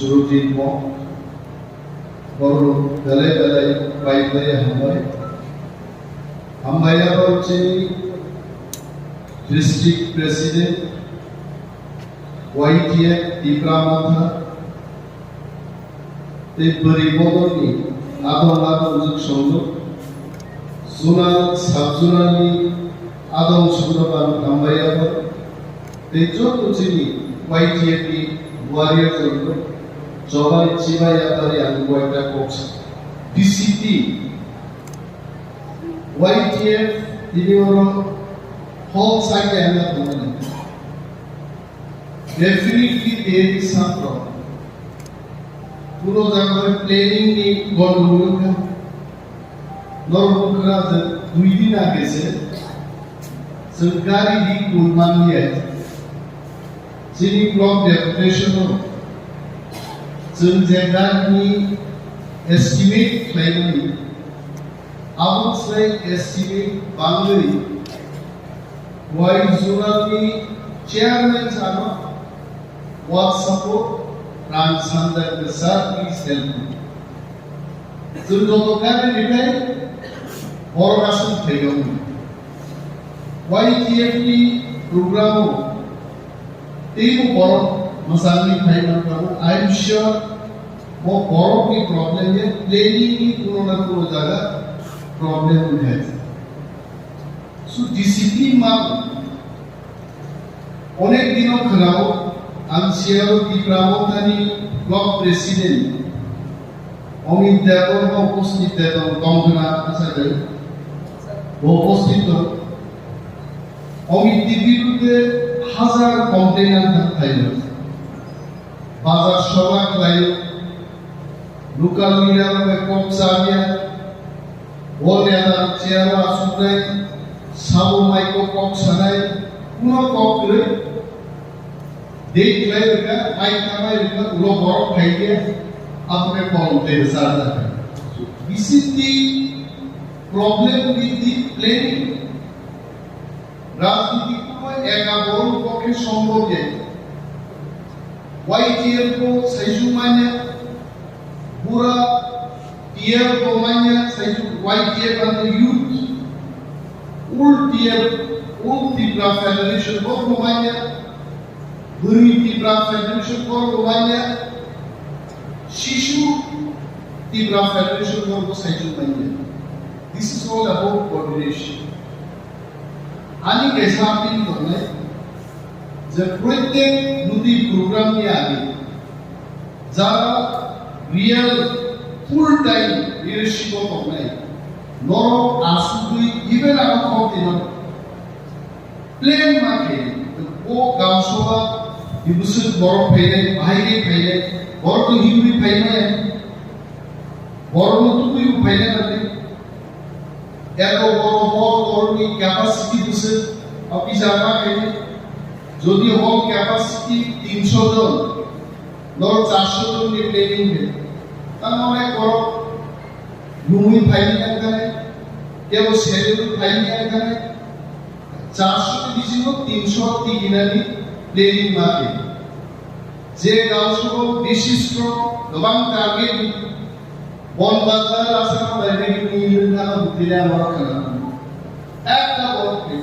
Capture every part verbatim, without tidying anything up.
Surutin mo, borok belai belai pai belai hambai. Hambai abo chini district president, Y T F Tipra Motha, tei bwrwi bodolni adong adong songno, zonal sub zonalni adong songno bang hambai abo. Tei joto chini Y T F ni warrior rok jobani chibai yapari ang koita kok sa. D C P, Y T F tini oro hall side anda tongmani. Definitely there is some problem. Kuno jaga planning ni gondogol wngkha. Norok wngkha je dui din age se chwng gari di kun manliya. Chini block deputation o chwng je gari ni estimate khlaimani, abo se estimate bangwi wai zonal ni chairman sano WhatsApp o rang sanjak, "Sir, please help me." Chwng joto gari rwnai borok aswk thaijago. Y T F ni program o teibo borok mwchangwi phai mankha. I am sure bo borokni problem ya, planning ni kuno na kuno jaga problem wngkha. So discipline ma Onek dino khwnao, ang siyao Tipra Mothani block president Amit Debbarma uposthit tong, tongkhwna, acha khe bo uposthit tong. Amit ni birudde hajar complain ang thang thailo. Bazar sobha khlaio, local leader bai kok chalia, bo neta chair o asuknai, sabo mai kok kok sanai, kuno kok kwrwi. Dei khlai rwkha, mai khamai rwkha, ulo borok phaiya, apore kok tei rwchar jakha. Bisingni problem with the planning. Rajniti kuno eka borok pokhe sombhob ya. Y T F bo saichung manya, pura T F bo manya, saichung Y T F and the youth, all T F, all Tipra Federation bo manya, Bwrwi Tipra Federation bo manya, Shishu Tipra Federation bo saichung manya. This is all about coordination. Ani kaisa appeal tongnai je proitek nodi program ni age jara real full time leadership o tongnai norok asugwi even ano khok dino plan ma khe o gaon sobha ni bwswk borok phainai, bahai khe phainai, borok no himwi phainai, borok no tubui bo phainai nadi. Eto boro hall torni capacity bwswk, o pisa ma khe, jodi hall capacity tinsho jon, nor charsho jon ni planning khe, tamo onek borok nungwi phaini ang khe, kebo selwi phaini ang khe, charsho ni bisingo tinsho tiginani planning ma khe. Je gaon sobha bisi strong, gabang target ni, Bon Bazar aswk bai bai ni nang tila borok khana. Ekta borok khe.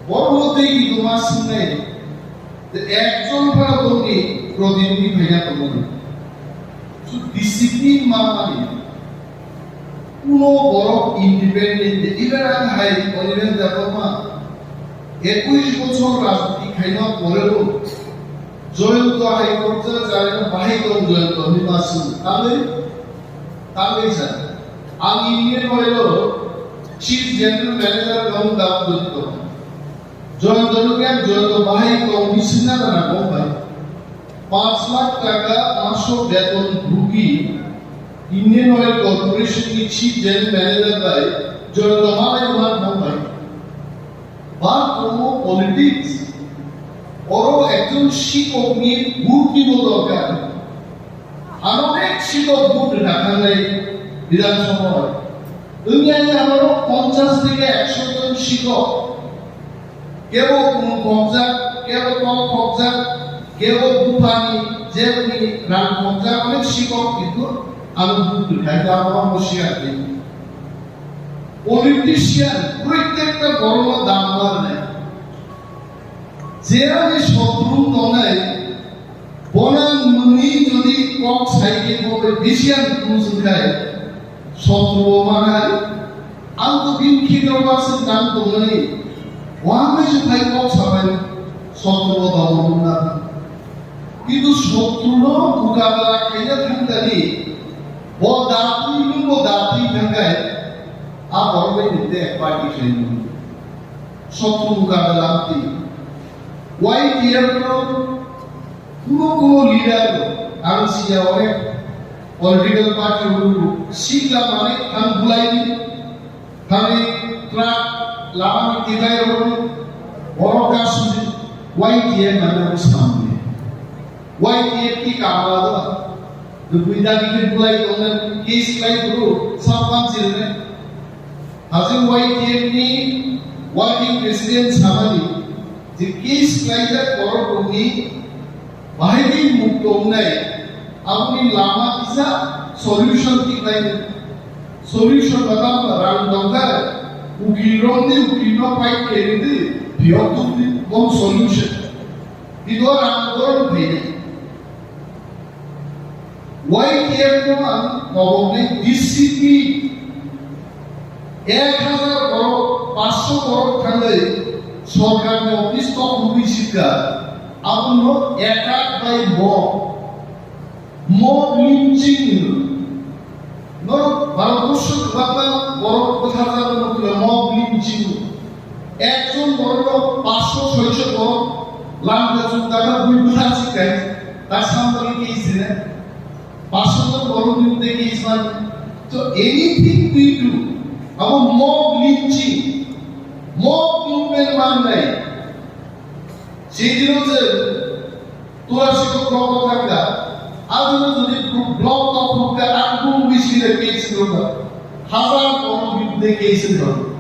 Borok no tei ni toma sinai. Te ekjon phano tongni protinidhi phaina tongmani. So discipline ma mani. Kuno borok independent de, even ang hai Oliver Debbarma ekush bochor rajniti khaima porebo Joyonto hai kokjak jarina bahai tong Joyonto ni masu. Tangwi, tangwi sa. Ang Indian Oil o Chief General Manager kamo dam Joyonto. Joyonto no khe Joyonto bahai tong ni sinna dana kok bai. Panch lakh taka maso beton bhugi Indian Oil Corporation ni Chief General Manager bai Joyonto malai man kok bai. Ba kono politics, oro ekjon sikok ni vote ni bo dorkar. Ano ek sikok vote rwna thangnai Bidhan Sabha. Wngya ano ponchas theke ekso jon sikok. Kebo kung kokjak, kebo kok kokjak, kebo buphani Jemni rang khongjak onek sikok kintu ang buktwi khai da, amo siya di. Politician protekta borokno dam ma rwnai. Jerani sotru tongnai, bono nwngni jodi kok sai khe bo bai bisi ang kuchuk khai, sotru o manai, ang to bini khikrok baksa tang tongnani, wahai se phai kok sabai, sotru o dam ma rwnai. Kintu sotru no mukabla khaina thangkani, bo datwi, nwng bo datwi thangkai, a borok bai nwng tei party khlaimani. Sotru mukabla amtwi. Y T F no kuno kuno leader no, ang siya onek political party rok sikla mane thang bulai di, thangwi truck lama ni tibai rok borok kasu di, Y T F mane bo samni. Y T F ni kamla do. Dubui dagi khe bulai tongnai, case khlai bro, sapan chirne. Hajing Y T F ni working president samani, je case khlaijak borok rokni bahai di muk tongnai, aboni lama kisa solution tikhlai. Solution matam rang tongkha, ukil rok ni ukil no fight khairidi, phiyok tongdi, bom solution. Bido rang borok bini. Y T F no ang koboknai D C P ek hazar borok, paanch sho borok thangwi sorkar ni office tok rwgwi sikha, abono attack by mob, mob lynching hino. Norok Bharatborsho kwbangma borok bwtharjak wngkha mob lynching. Ekjon borokno paanch sho soi sho borok langka chukdaka bui bwthar sikai, ta samtali case rina. Paanch sho jon borok ni mode case man. So anything we do, abo mob lynching, mob movement mangnai. Sedino je Tura sikok block o thangkha, abono jodi block tok phunukha, ang bumung bising de case rwkha, hazar borok biruddhe case rwkha.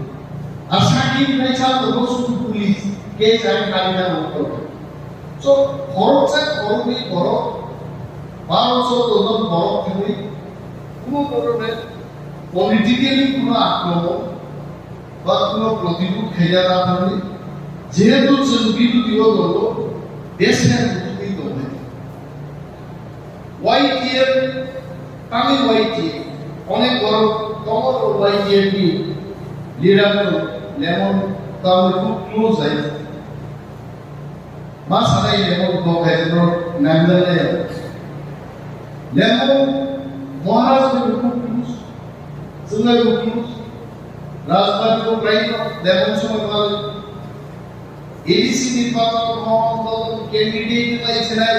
Ar sakhi wngnai sa tongo sudu police, case ang kari na rwkha. So, khoroksa khoroknwi borok, baro choddo jon borok thangwi, kuno borok politically kuno akromon, ba kuno protikud khaina na thangwi, jehetu chwng biruti o tongo, bese butwi tongnai. Y T F, tangwi Y T F, onek borok tongo Y T F ni leader no lemon tangwi khub close jai. Ma sanai lemon kok hai no nangdale. Lemon Maharaj ni khub close. Chwnglai bo close. Rajbari bo prai no lemon somoi mal. A D C ni pato mo candidate lai chenai.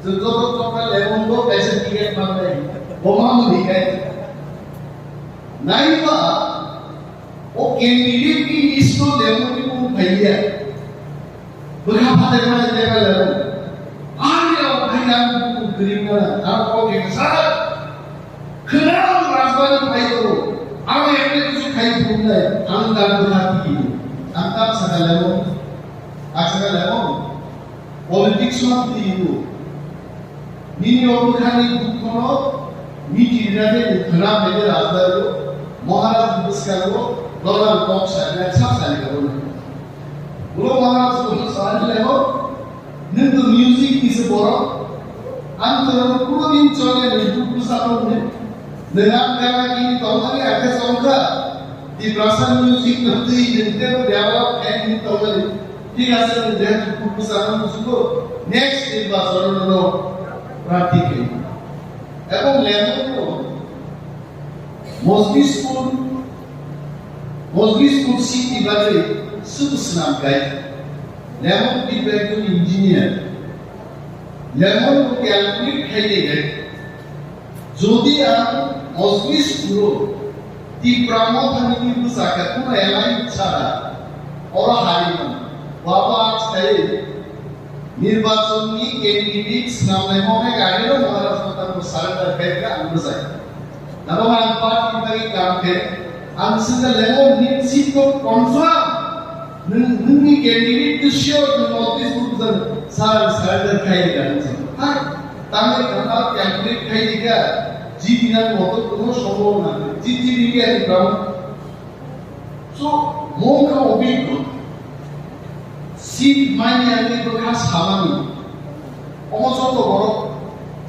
Joto joto lemon bo kaisa ticket manai. Bo ma muni kai. Nai ba O candidate ni list o lemon ni mung phaiya. Bwkha phatai phatai tebra lemon. Ani rok phai ang buku grim na. Ang kok ke sa. Khna rajbari phai to. Ang ekle kusu khai phunai. Ang dan bwkha tiki. Ang tak saka lemon. Asaka lemon. Politics ma twi ego. Nini o bwkhani dukhono miti rwnani khwna phaide rajdario, Maharaj bwskango dolan kok sarinai sa sari kabo. Ulo Maharaj bo sari lego, nwng to music ni se borok, ang to kuno din chole ni duk bwskango ne. Nwng ang gana kini tongmani akhe chongkha, Tiprasa music no twi nwng tebo develop khe ni tongmani. Thik ase, nwng jehetu kukusa no musugo, next nirbachon no prarthi khe. Ebong lemon no Mojlispur, Mojlispur city bagwi sudu swnam khai. Lemon people ekjon engineer. Lemon no calculate khai de khai. Jodi ang Mojlispuro Tipra Mothani ni bwsakhe kuno alliance chara, oro hari mano. Baba, askhe nirbachon ni candidate swnamnai mokhe gari no Maharaj Mothani surrender khaikha ang bwsai. Nabo ang party bai kam khe, ang sida lemo ni seat to confirm. Nwng, nwngni candidate to sure nwng Mojlispur bwsakhe sir surrender khaikha ang bwsai. Hai. Tangwi thangma calculate khai dikha, G B nang motor kuno sombhob na, G T B ke ani ground. So, mungkha obiggo. Seat manya ni bwkha samani. Omo joto borok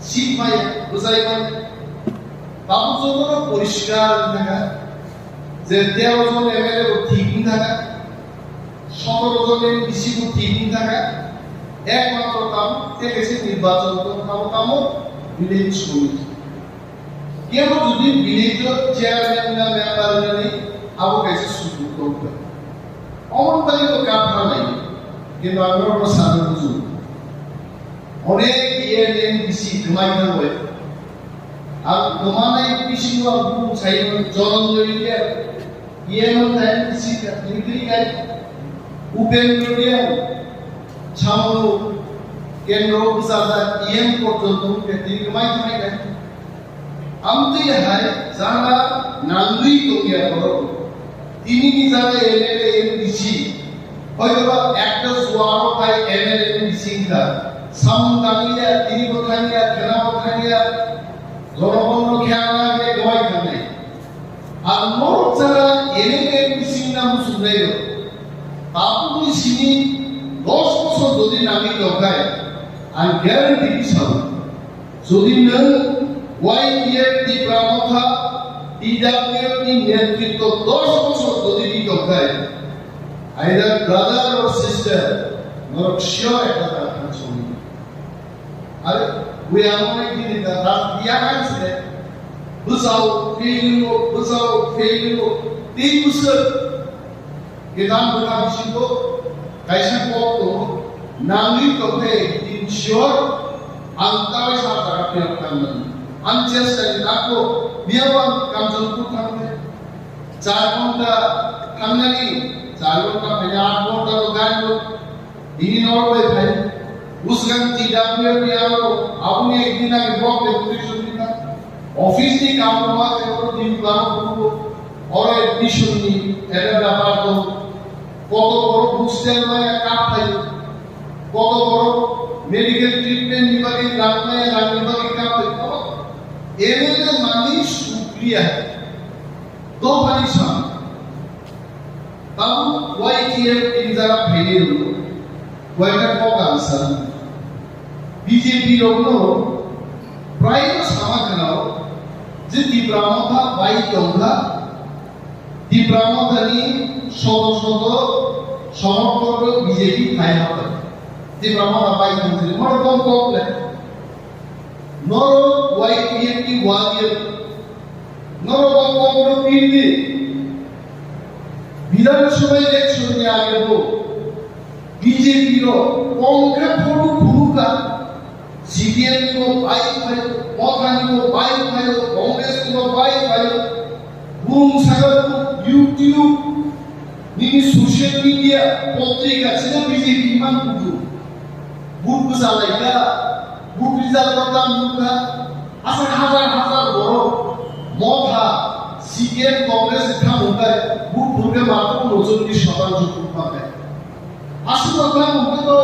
seat maya, bwchai maya. Tabuk joto no poriskar wngkha je tero jon M L A bo thik wngkha. Sotoro jon M D C bo thik wngkha kha, ekmatro tabuk tei kaisa nirbachon tong tamo tamo village committee. Kebo jodi village o chairman na member wngnani abo kaisa sujug tongkha. Omoni bagwi bo kapha lai, kintu ang norokno sana bujo. Onek year M D C kwmai thangwi. Ang kwmanai bisingo ang bumung saimano Jononjoy Deb, E M wngkha M D C ka, Dingkri kai, Upendra Deb, Chamlu, Kendro bwsajak E M porjonto wngkha, tini kwmai thangwi kai. Amtwi hai jana nangwi tongya borok. Tini ni jaga M L A, M D C, hoytoba ekta juaro phai M L A, M D C wngkha. Samung tanglia, tini bo thangya, khena bo thangya, jonogonno khela nangya, gowai thangnai. Ar norok jara M L A, M D C wngna muchungnai rok. Tabukni simi dos bosor jodi nangwi tongkhai, ang guarantee khe sao. Jodi nwng Y T F Tipra Motha, T W F ni netritwo dos bosor jodi di tongkhai, either brother or sister, norok sure ekta ta thang songwi. Are, we are only giving the last, we are answer. Bwsao fail, bwsao fail, tei bwswk. Gitan bwkha bisingo kaisa kok tongo, nangwi tongkhe din sure, ang tabai sa jaga phiyok thangnani. Ang chesta ni tako, biyabo ang Kanchanpur thangkhe. Char ghonta thangnani, char ghonta phaina aat ghonta no gari no. Bini norok bai phai. Bwswkang T W F ni aro aboni ekdin age block deputation ni kha. Office ni kaam rok ma khe oro din baro kubo. Oro admission ni eta bepar tong. Koto borok hostel maya kap phai. Koto borok medical treatment ni bagwi rang maya rang ni bagwi kap phai. Oro M L A manwi sukliya. Dophani sam. Tabuk Y T F ni jara phaini rwgo. Koita kok ang sani. B J P rokno prai no sama khna o je Tipra Motha bai tongkha, Tipra Motha ni sodo sodo somorthok rok B J P phai habai. Tipra Motha bai tongkha, moro bom kok le. Norok Y T F ni wagir, norok o kok no pindi. Bidhan Sabha election ni age bo B J P rok kongkha photo phuru kha. C P M ni bo bai phai, Motha ni bo bai phai, Congress ni bo bai phai. Bung saka YouTube, nini social media, potrika, sino B J P man kudu. But bwsa laika, but result rok tam nukha, asa hazar hazar borok, Motha, C P M, Congress ni thamung kai, but phurkhe matro unochollish shotangsho but manai. Aswk kha hwnkhe to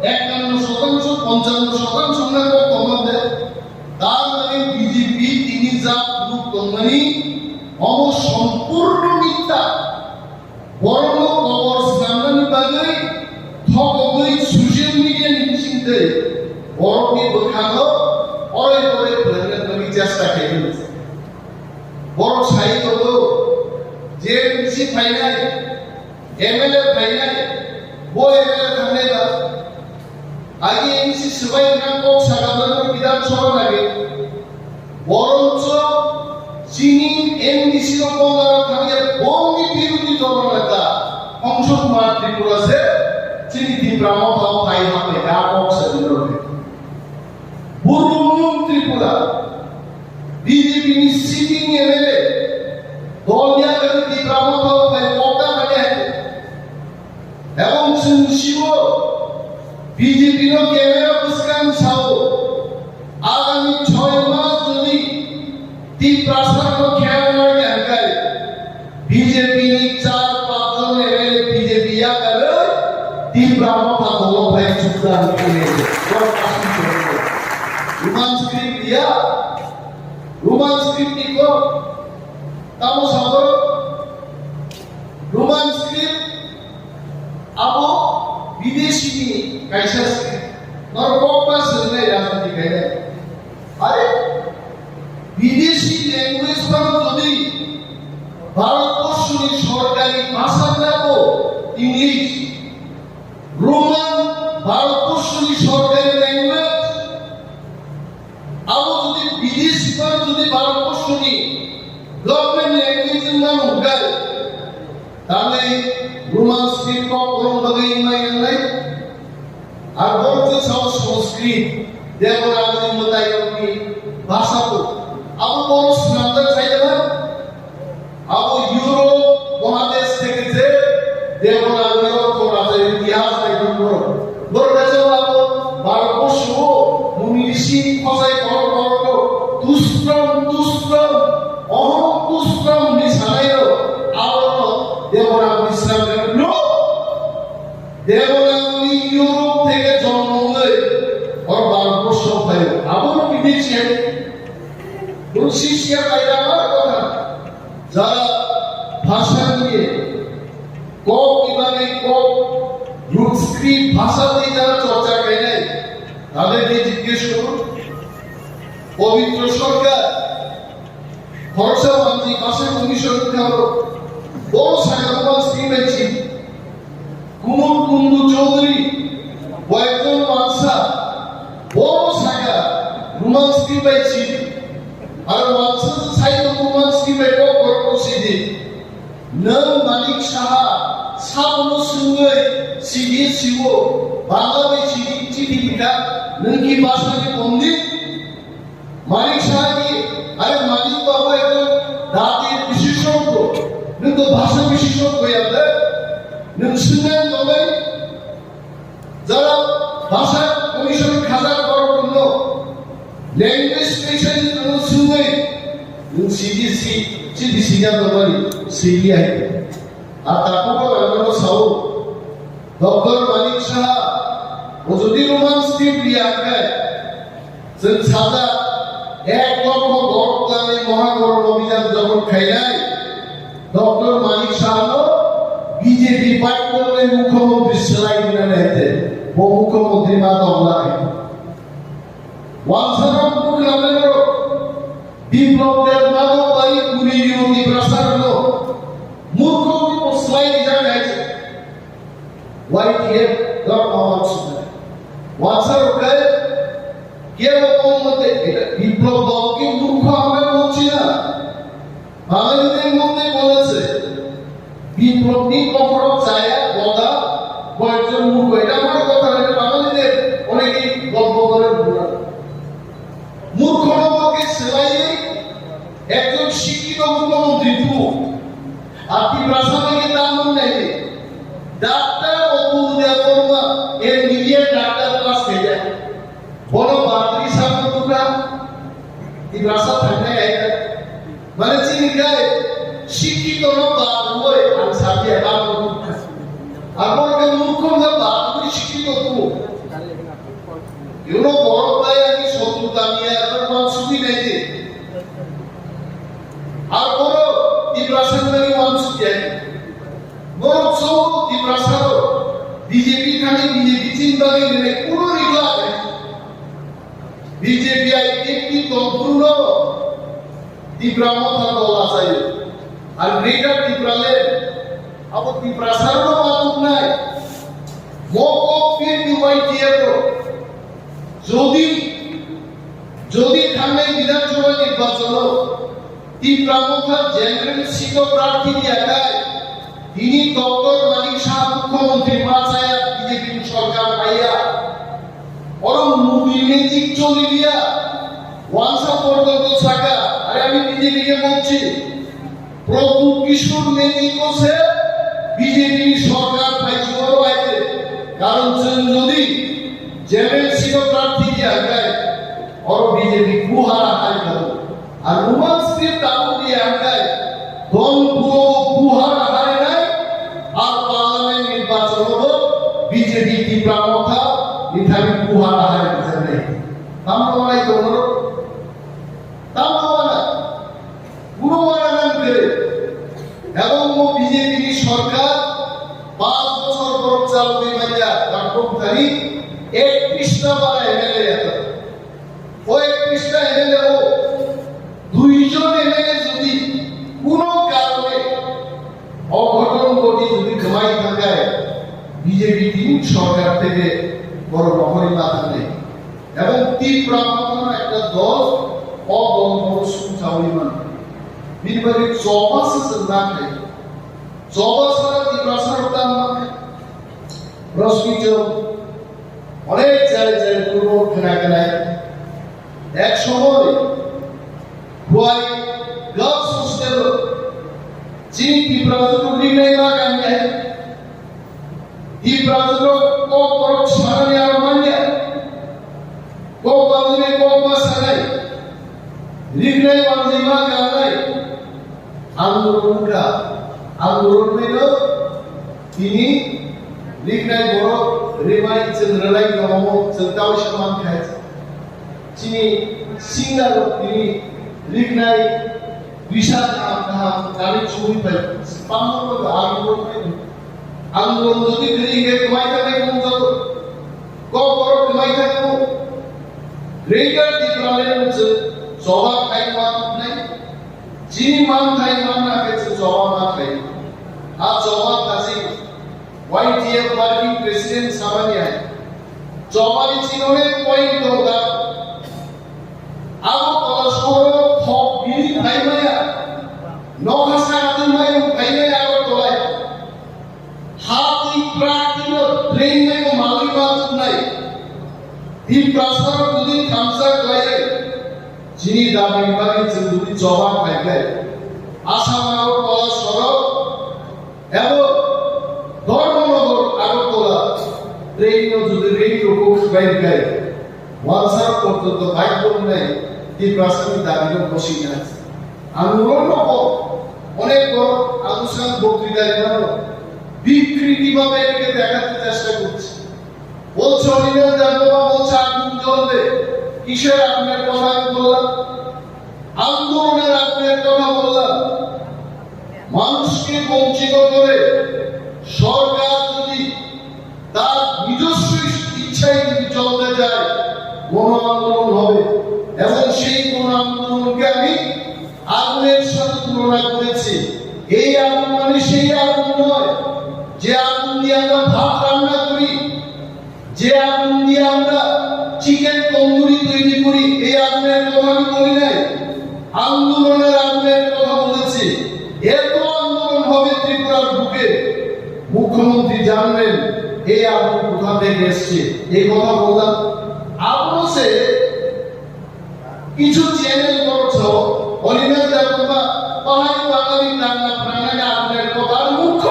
ekanno shotangsho, ponchanno shotangsho wngna kok tongma de. Tar mane B J P tini jak nuk tongmani omo sompurno mitha. Borokno kobor swnamnani bagwi thokogwi social media ni bisingtwi borokni bwkhango oroi poroi phlangna bagwi chesta khaio. Borok sai tongo, J M D C phainai, M L A phainai, bo M L A thangnai ba. Agi M D C swbai wngkha kok sakha borokno Bidhan Sabha nagwi. Boroncho chini M D C no bongaro thangya bongni birodhi dolo neta Hongsho Kumar Tripura se chini Tipra Motha o phai hapai da kok sa dinore. Burmung Tripura, B J P ni sitting M L A, dol ya kani Tipra Motha o phai kok da kani hai. Ebong chwng siwo B J P no camera bwskang sao, agami choi mas jodi Tiprasa no khela nai hwnkhe B J P ni char panch jon M L A B J P yakarwi Tipra Motha dolo phai chukda hwnkhe borok aswk chwng. Script ya, Roman script ni kok. Tamo sabo Roman script abo bideshi ni kaisa script. Nor kok ba swngnai rajniti kainai. Are bideshi language phano jodi Bharatborsho ni sorkari bhasha wngya bo English, Roman Bharatborsho ni sorkari language abo jodi bideshi phano jodi Bharatborsho ni government language wngmano hwnkhe, tamni Roman script kok borok bagwi wngmai wngnai. Ar borok je sao Sanskrit, Devanagari mwtairokni bhasha bo. Abo borok swnamjak khaidala. Abo Europe mohadesh theke je Devanagari o khorajak itihas naithok borok. Borok kaisa abo Bharatborsho o muni risi khosai borok borok tusram tusram ohom tusram hinwi sanai rok. Abo no Devanagari swnamjak no. Devanagari Europe theke jonmo wngwi oro Bharatborsho phaio. Abono bini se bwswk siya kaida ma kotha. Jara bhasha niye kok ni bagwi kok, Sanskrit bhasha niye jara chorcha khainai, taderke jiggesh korun. Pobitro Sarkar, khoroksa manjwi bhasha commission wngkha oro. Bo sakha Roman script bai chini. Kumar Kundu Chaudhary, bo ekjon wansa, bo sakha Roman script bai chini. Aro wansa se sai tongo Roman script bai kok borok bo sidi. Nwng Manik Saha, sabono swngwi sidi siwo, Bangla bai sidi chini bikha, nwng ki bhasha ni pondit? Manik Saha ki, are Manik Babu ekjon dati bishesh songko, nwng to bhasha bishesh songko ya de, nwng swngna nonai, jara bhasha commission khajak borok no, language specialist no swngwi, nwng C D C, C D C ya nonai, C D I. Ar takhuk rok ano sao, Doctor Manik Saha, o jodi Roman script liya khe, chwng sajak ek lokho borok twlangwi Mohakoron Abhijan jokhon khainai, Doctor Manik Saha no B J P party ni mukhyamantri swlai rwna nai te, bo mukhyamantri ma tongla khe. Wansa no mukhyamantri no Biplab Deb ma tong bai kuri yo Tiprasa no murkho ko swlai rwna nai te. Y T F dot com. Wansa rok khe, kebo kong mate, eta Biplab Deb ki murkho amra bocchi na. Bangla ni mate boleche. Biplab ni kokoro chaya, boda, bo ekjon murkho. Eta amar kotha nai, Bangla ni oneki golpo kore bura. Murkho no bo ke swlai, ekjon shikkito mukhyamantri tu. Ar Tiprasa bai khe tamung nai di. Doctor Atul Debbarma, M B B S doctor pass khaijak. Bono badri sabno tukha. Tiprasa thangnai aida. Mane chini kai, shikkito no badroi ang sabya badroi tukha. Abo khe murkho no badroi shikkito tu. Yuno borok bai ani sotru tamiya, abo man sugi nai di. Ar borok Tiprasa ni bagwi uansuk ya. Borok so Tiprasa rok B J P thani B J P chini bagwi nini kuno rigla khe. B J P I P F T tongphuru no Tipra Motha dol achai. Ar Greater Tipraland abo Tiprasa rok no ma tuknai. Mokok P T Y T F rok. Jodi, jodi thangnai Bidhan Sabha nirbachon o Tipra Motha general seat o prarthi diya khai, tini Doctor Manik Saha mukhyamantri ma chaya B J P ni sorkar phaiya. Oro Modi magic choli diya. Wansa porjonto saka, are ami B J P ke bolchi. Pradut Kishore Modi ko se B J P ni sorkar phai jiboro aite. Karon chwng jodi general seat o prarthi diya khai, oro B J P kuhara hai khabu. Ar Roman script tabuk diya khai, don puro kuhara hai nai, ar parliament nirbachon o B J P Tipra Motha ni thani kuhara hai khabu. Tamno nai tongro একত্রিশটা পারা এমএলএ এত। ও একত্রিশটা এমএলএ ও দুইজন এমএলএ যদি কোনো কারণে অঘটন ঘটি যদি ঘুমাই থাকায় বিজেপি তিন সরকার থেকে বড় মহরি মাথা নেই। এবং ত্রিপুরা মতন একটা দল অদল বড় সুচাউরি মানে বিনিময়ে চবাসে না খাই। চবাসা ত্রিপুরা সরকার মানে রশ্মি চৌধুরী অনেক জায়গায় জায়গায় পূর্ব খেলা খেলায় এক সময় খোয়াই গার্লস হোস্টেল চিনি ত্রিপুরা তো বিনয় না কান্ডায় ত্রিপুরা তো কত বড় সারানি আর মান্ডা কত বাজে কত মাস আগে রিপ্লাই বাজে মা কান্ডায় আন্দোলন কা আন্দোলন হইল তিনি রিপ্লাই বড় রিমাই চন্দ্রলাই গমো চন্তাও সমান খাইছে চিনি সিঙ্গার তিনি রিপ্লাই বিশাল কাম কাম কানে চুরি পাই পামো আন্দোলন হইল আন্দোলন যদি ফিরে গিয়ে কমাই থাকে কোন যত কত বড় কমাই থাকে গ্রেটার ত্রিপুরা লেভেল জবাব খাই মাতুক নাই Chini manthai manna khe chwng choba ma khlai. A choba khasi Y T F working president samani hai. Choba ni chini onek point dong da. Abo kola sohoro thok bini phai maya. Nokha sa atun mai phai maya abo tolai. Ha twi prak twi no train mai ko malwi ma tuk nai. Twi prasar jodi thamsa khlai. Chini dabi bagi chwng jodi choba khai khai, Assam Agartala sorok ebo Dharmanagar Agartala train no jodi rail roko khai khai, Walsar porjonto bike bo wngnai Tiprasani dabi no bosina. Ang ulo nogo onek borok ang usang bokti dari mano bikriti babe eke dekhate chesta korche. বলছে অনিমেষ দেববর্মা বলছে আগুন জ্বলবে। কিসের আগুনের কথা আমি বললাম? আন্দোলনের আগুনের কথা বললাম। মানুষকে বঞ্চিত করে সরকার যদি তার নিজস্ব ইচ্ছায় যদি চলতে চায়, গণ আন্দোলন হবে। এবং সেই গণ আন্দোলনকে আমি আগুনের সাথে তুলনা করেছি। এই আগুন মানে সেই আগুন নয়, যে আগুন দিয়ে আমরা ভাত রান্না করি, যে আগুন দিয়ে আমরা চিকেন তন্দুরি তৈরি করি, এই আগুনের কথা আমি বলি নাই, আন্দোলনের আগুনের কথা বলেছি। এত আন্দোলন হবে ত্রিপুরার বুকে, মুখ্যমন্ত্রী জানবেন এই আগুন কোথা থেকে এসছে। এই কথা বললাম। আবো সে কিছু চ্যানেল করছো, অনিমেষ দেববর্মা পাহাড়ি বাঙালি রান্না বান্নাকে আগুনের কথা আর মুখ্য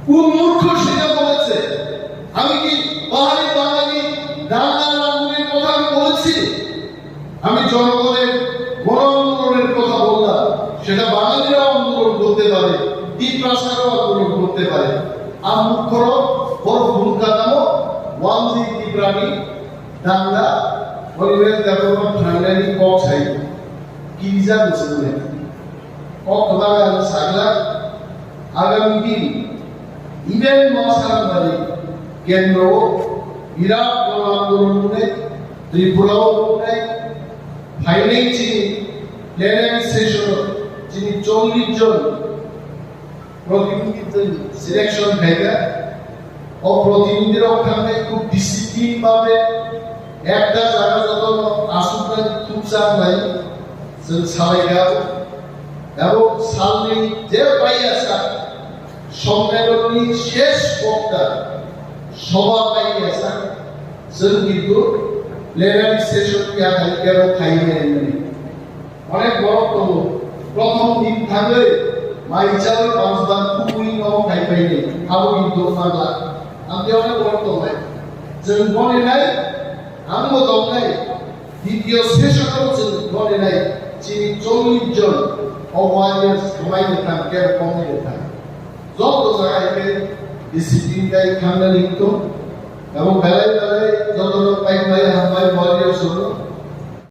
কোন মূর্খ সেটা বলেছে? আমি কি পাহাড়ি বাঙালি দাঙ্গা রান্নার কথা আমি বলেছি? আমি জনগণের গণ আন্দোলনের কথা বললাম, সেটা বাঙালিরাও আন্দোলন করতে পারে, তিপ্রাসারাও আন্দোলন করতে পারে। আর মূর্খরাও বড় ভুল কাদামো ওয়ান জি টিপ্রানি দাঙ্গা পরিবেশ ডেভেলপমেন্ট ফান্ডানি কক্সাই কিরিজা মুসলিম কক্সবাজার এবং সাগরা আগামী দিন ইভেন মহাসাগরবাদী কেন্দ্র বিরাট গণ আন্দোলন ত্রিপুরাও ফাইনাল চিনি প্লেনারি সেশন চিনি চল্লিশ জন প্রতিনিধিত্ব সিলেকশন খাইকা ও প্রতিনিধিরাও থাকবে খুব ডিসিপ্লিন ভাবে একটা জায়গা যত আসুক না খুব চাপ নাই যে সারাইগাঁও এবং সামনে যে পাই আসা সম্মেলনী শেষ বক্তা সভা পাই আসা যে কিন্তু প্লেনারি সেশন কে হাইকে খাইবে অনেক বড় তো প্রথম দিন থাকবে মাইচাল পাঁচবার কুকুরি নম খাই পাইনি আরো কিন্তু পাগলা আমি অনেক বড় তো ভাই যে মনে নাই আমি তো নাই দ্বিতীয় সেশনও যে মনে নাই চিনি চল্লিশ জন অবাজের সময় নিতাম কেউ কম নিতাম যত জায়গায় ডিসিপ্লিন গাই থামলে লিখতো এবং বেলায় বেলায় যত লোক পাই পাই হামাই ওয়ারিয়ার্স হলো